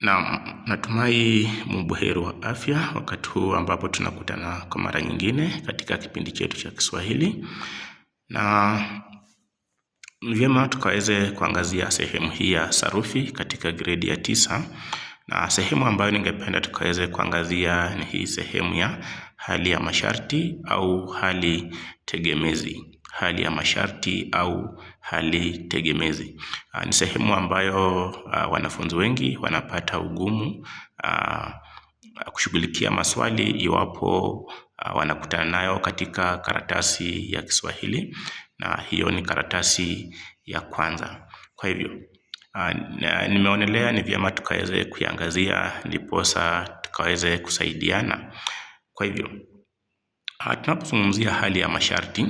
Naam, natumai mubuheri wa afya wakati huu ambapo tunakutana kwa mara nyingine katika kipindi chetu cha Kiswahili, na vyema tukaweze kuangazia sehemu hii ya sarufi katika gredi ya 9, na sehemu ambayo ningependa tukaweze kuangazia ni hii sehemu ya hali ya masharti au hali tegemezi. Hali ya masharti au hali tegemezi ni sehemu ambayo wanafunzi wengi wanapata ugumu kushughulikia maswali iwapo wanakutana nayo katika karatasi ya Kiswahili, na hiyo ni karatasi ya kwanza. Kwa hivyo nimeonelea ni vyema tukaweze kuiangazia ndiposa tukaweze kusaidiana. Kwa hivyo tunapozungumzia hali ya masharti,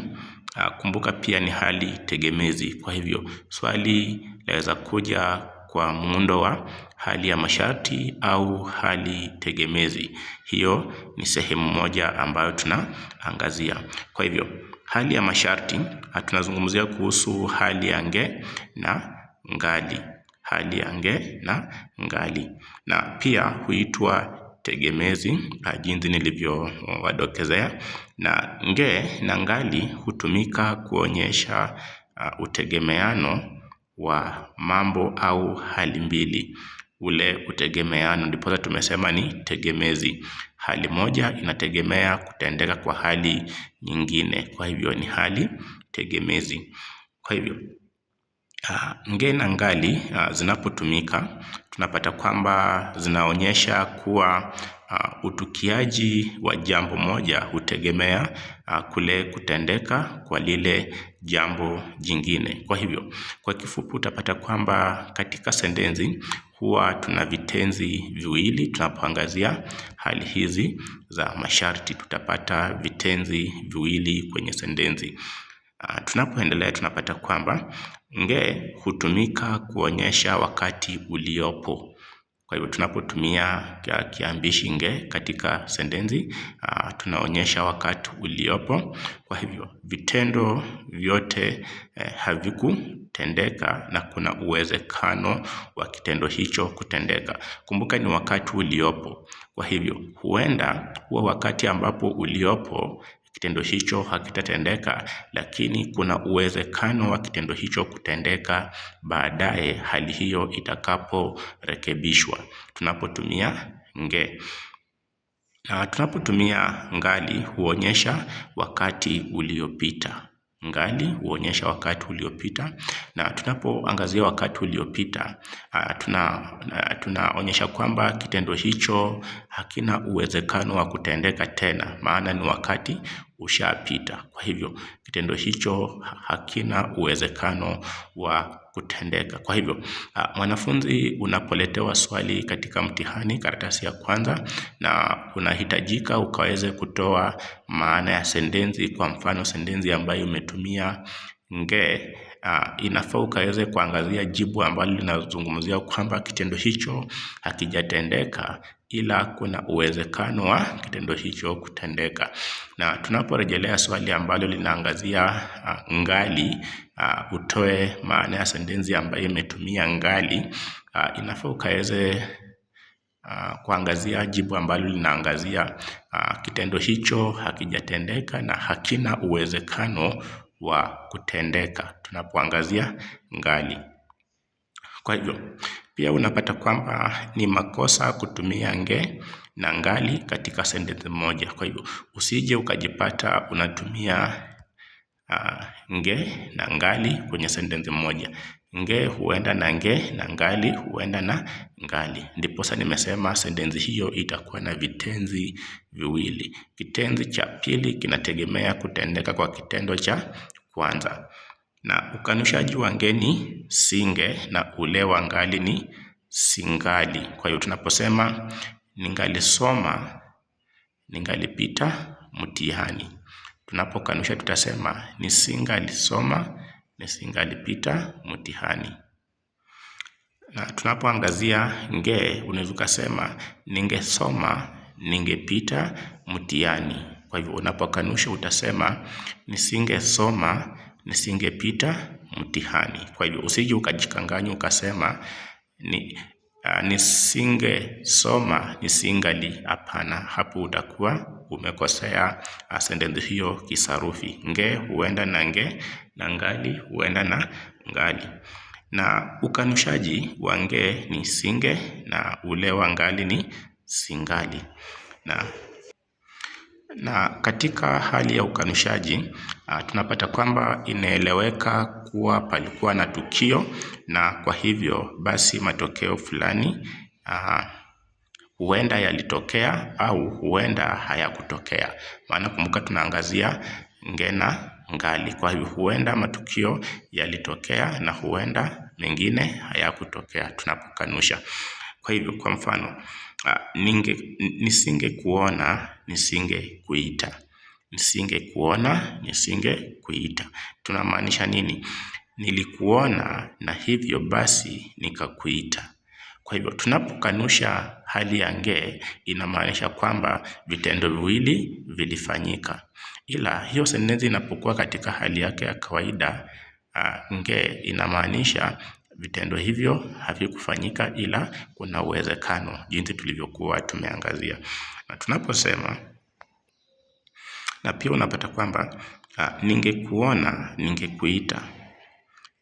kumbuka pia ni hali tegemezi. Kwa hivyo swali laweza kuja kwa muundo wa hali ya masharti au hali tegemezi. Hiyo ni sehemu moja ambayo tunaangazia. Kwa hivyo hali ya masharti tunazungumzia kuhusu hali ya nge na ngali. Hali ya nge na ngali, na pia huitwa tegemezi jinsi nilivyowadokezea, na nge na ngali hutumika kuonyesha utegemeano wa mambo au hali mbili. Ule utegemeano ndiposa tumesema ni tegemezi. Hali moja inategemea kutendeka kwa hali nyingine, kwa hivyo ni hali tegemezi. Kwa hivyo nge na ngali zinapotumika tunapata kwamba zinaonyesha kuwa utukiaji wa jambo moja hutegemea kule kutendeka kwa lile jambo jingine. Kwa hivyo, kwa kifupi utapata kwamba katika sentensi huwa tuna vitenzi viwili tunapoangazia hali hizi za masharti tutapata vitenzi viwili kwenye sentensi. Tunapoendelea tunapata kwamba nge hutumika kuonyesha wakati uliopo. Kwa hivyo tunapotumia kiambishi nge katika sentensi tunaonyesha wakati uliopo. Kwa hivyo vitendo vyote havikutendeka na kuna uwezekano wa kitendo hicho kutendeka. Kumbuka ni wakati uliopo. Kwa hivyo huenda huo wakati ambapo uliopo kitendo hicho hakitatendeka, lakini kuna uwezekano wa kitendo hicho kutendeka baadaye hali hiyo itakaporekebishwa. Tunapotumia nge. Na tunapotumia ngali huonyesha wakati uliopita. Ngali huonyesha wakati uliopita, na tunapoangazia wakati uliopita tunaonyesha kwamba kitendo hicho hakina uwezekano wa kutendeka tena, maana ni wakati ushapita. Kwa hivyo kitendo hicho hakina uwezekano wa kutendeka. Kwa hivyo mwanafunzi unapoletewa swali katika mtihani karatasi ya kwanza na unahitajika ukaweze kutoa maana ya sentensi, kwa mfano sentensi ambayo umetumia nge, inafaa ukaweze kuangazia jibu ambalo linazungumzia kwamba kitendo hicho hakijatendeka, ila kuna uwezekano wa kitendo hicho kutendeka. Na tunaporejelea swali ambalo linaangazia ngali, utoe maana ya sentensi ambayo imetumia ngali, inafaa ukaweze kuangazia jibu ambalo linaangazia kitendo hicho hakijatendeka na hakina uwezekano wa kutendeka tunapoangazia ngali. Kwa hivyo pia unapata kwamba ni makosa kutumia nge na ngali katika sentensi moja. Kwa hivyo usije ukajipata unatumia nge na ngali kwenye sentensi moja. Nge huenda na nge na ngali huenda na ngali. Ndiposa nimesema sentensi hiyo itakuwa na vitenzi viwili. Kitenzi cha pili kinategemea kutendeka kwa kitendo cha kwanza. Na ukanushaji wa nge ni singe na ule wa ngali ni singali. Kwa hiyo tunaposema ningalisoma, ningalipita mtihani. Tunapokanusha tutasema nisingalisoma, nisingalipita mtihani. Na tunapoangazia nge, unaweza ukasema ningesoma, ningepita mtihani. Kwa hivyo unapokanusha utasema nisingesoma, nisingepita mtihani. Kwa hivyo usije ukajikanganya ukasema ni Nisingesoma nisingali. Hapana, hapo utakuwa umekosea sentensi hiyo kisarufi. Nge huenda na nge na ngali huenda na ngali. Na ukanushaji wa nge ni singe na ule wa ngali ni singali. Na katika hali ya ukanushaji tunapata kwamba inaeleweka kuwa palikuwa na tukio, na kwa hivyo basi matokeo fulani huenda yalitokea au huenda hayakutokea. Maana kumbuka tunaangazia nge na ngali. Kwa hivyo huenda matukio yalitokea na huenda mengine hayakutokea tunapokanusha. Kwa hivyo kwa mfano, nisingekuona nisingekuita. Nisingekuona nisingekuita. Tunamaanisha nini? Nilikuona na hivyo basi nikakuita. Kwa hivyo tunapokanusha hali ya nge inamaanisha kwamba vitendo viwili vilifanyika. Ila hiyo sentensi inapokuwa katika hali yake ya kawaida, nge inamaanisha vitendo hivyo havikufanyika, ila kuna uwezekano jinsi tulivyokuwa tumeangazia. Na tunaposema na pia unapata kwamba ningekuona ningekuita,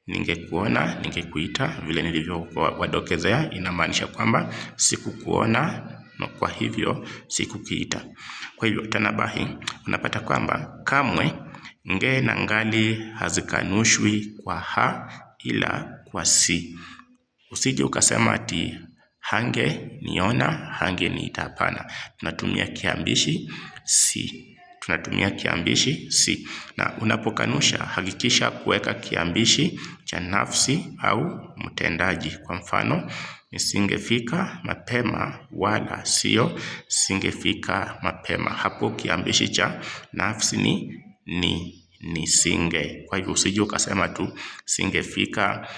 ningekuona ningekuita, vile nilivyowadokezea, inamaanisha kwamba sikukuona na kwa hivyo sikukiita. Kwa hivyo tanabahi, unapata kwamba kamwe nge na ngali hazikanushwi kwa ha ila kwa si. Usije ukasema ati hange niona hange niita. Hapana, tunatumia kiambishi si, tunatumia kiambishi si. Na unapokanusha hakikisha kuweka kiambishi cha nafsi au mtendaji. Kwa mfano, nisingefika mapema wala sio singefika mapema. Hapo kiambishi cha nafsi ni ni, nisinge. Kwa hivyo usije ukasema tu singefika,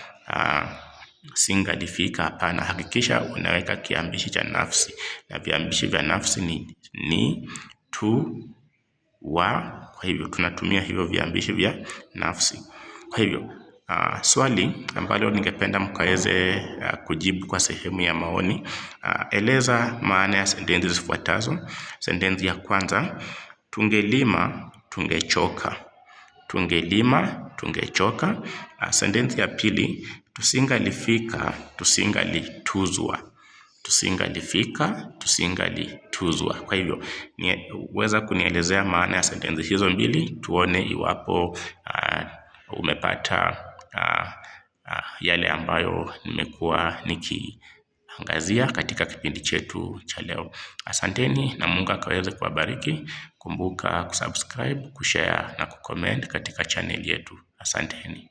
singalifika. Hapana, hakikisha unaweka kiambishi cha nafsi, na viambishi vya nafsi ni ni, tu, wa. Kwa hivyo tunatumia hivyo viambishi vya nafsi. Kwa hivyo swali ambalo ningependa mkaweze kujibu kwa sehemu ya maoni, eleza maana ya sentensi zifuatazo. Sentensi ya kwanza, tungelima tungechoka. Tungelima tungechoka. Sentensi ya pili, tusingalifika tusingalituzwa. Tusingalifika tusingalituzwa. Kwa hivyo weza kunielezea maana ya sentensi hizo mbili, tuone iwapo umepata yale ambayo nimekuwa nikiangazia katika kipindi chetu cha leo. Asanteni na Mungu akaweze kuwabariki. Kumbuka kusubscribe, kushare na kucomment katika channel yetu. Asanteni.